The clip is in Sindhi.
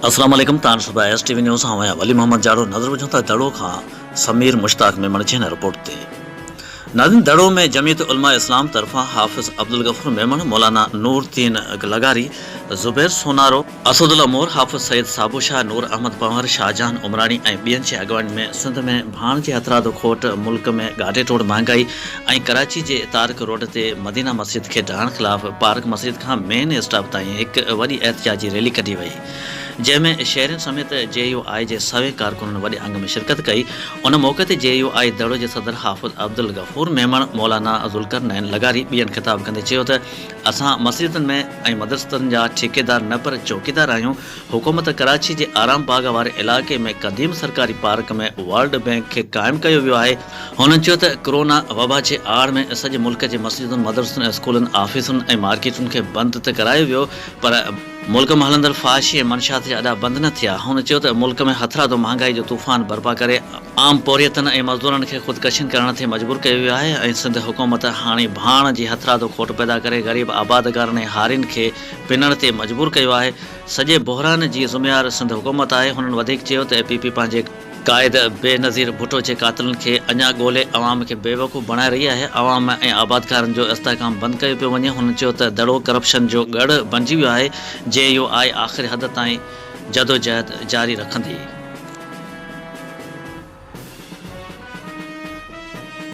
السلام عليڪم تان ڏسو پيا ايس ٽي وي نيوز آئون آهيان ولي محمد جاڙو نظر وجهون ٿا دڙو کان سمير مشتاق ميمڻ جي هن رپورٽ تي ناظرين دڙو ۾ جمعيت علماء اسلام طرفان حافظ عبدالغفور ميمڻ مولانا نور الدين لغاري زبير سونارو، اسد الله مور، حافظ سيد صابو شاهه، نور احمد پنهور، شاهجهان عمراڻي ۽ ٻين جي اڳواڻي ۾ سنڌ ۾ ڀاڻ جي هٿرادو کوٽ، ملڪ ۾ ڳاٽي ٽوڙ مهانگائي ۽ ڪراچي جي طارق روڊ تي مدينه مسجد کي ڊاهڻ خلاف پارڪ مسجد کان مين اسٽاپ تائين هڪ وڏي احتجاجي ريلي ڪڍي وئي جنهن ۾ شهرين سميت جي يو آء جي سوين ڪارڪنن وڏي انگ ۾ شرڪت ڪئي ان موقعي تي جي يو آء دڙو جي صدر حافظ عبدالغفور ميمڻ، مولانا ذوالقرنين لغاري ٻين خطاب ڪندي چيو ته اسان مسجدن ۾ ۽ مدرسن جا ٺيڪيدار نه پر چوڪيدار آهيون، حڪومت ڪراچي جي آرام باغ واري علائقي ۾ قديم سرڪاري پارڪ ۾ ورلڊ بئنڪ کي قائم ڪيو ويو آهي، هنن چيو ته ڪرونا وبا جي آڙ ۾ سڄي ملڪ جي مسجدن، مدرسن، اسڪولن، آفيسن ۽ مارڪيٽن کي بند ته ڪرايو ويو پر ملڪ ۾ هلندڙ فحاشي ۽ منشيات جا اڏا بند نه ٿيا، هن چيو ته ملڪ ۾ هٿرادو مهانگائي جو طوفان برپا ڪري عام پورهيتن ۽ مزدورن کي خودڪشين ڪرڻ تي مجبور ڪيو ويو آهي ۽ سنڌ حڪومت هاڻي ڀاڻ جي هٿرادو کوٽ پيدا ڪري غريب آبادگارن ۽ هارين کي پنڻ تي مجبور ڪيو آهي، سڄي بحران جي ذميوار سنڌ حڪومت آهي، هنن وڌيڪ چيو ته اي پي پي پنهنجي قائد بينظير ڀٽو جي قاتلن کي اڃا ڳولي عوام کي بيوقوف بڻائي رهي آهي، عوام ۽ آبادگارن جو استحڪام بند ڪيو پيو وڃي، هن چيو ته دڙو ڪرپشن جو ڳڙهه بڻجي ويو آهي، جي يو آء آخري حد تائين جدوجهد جاري رکندي.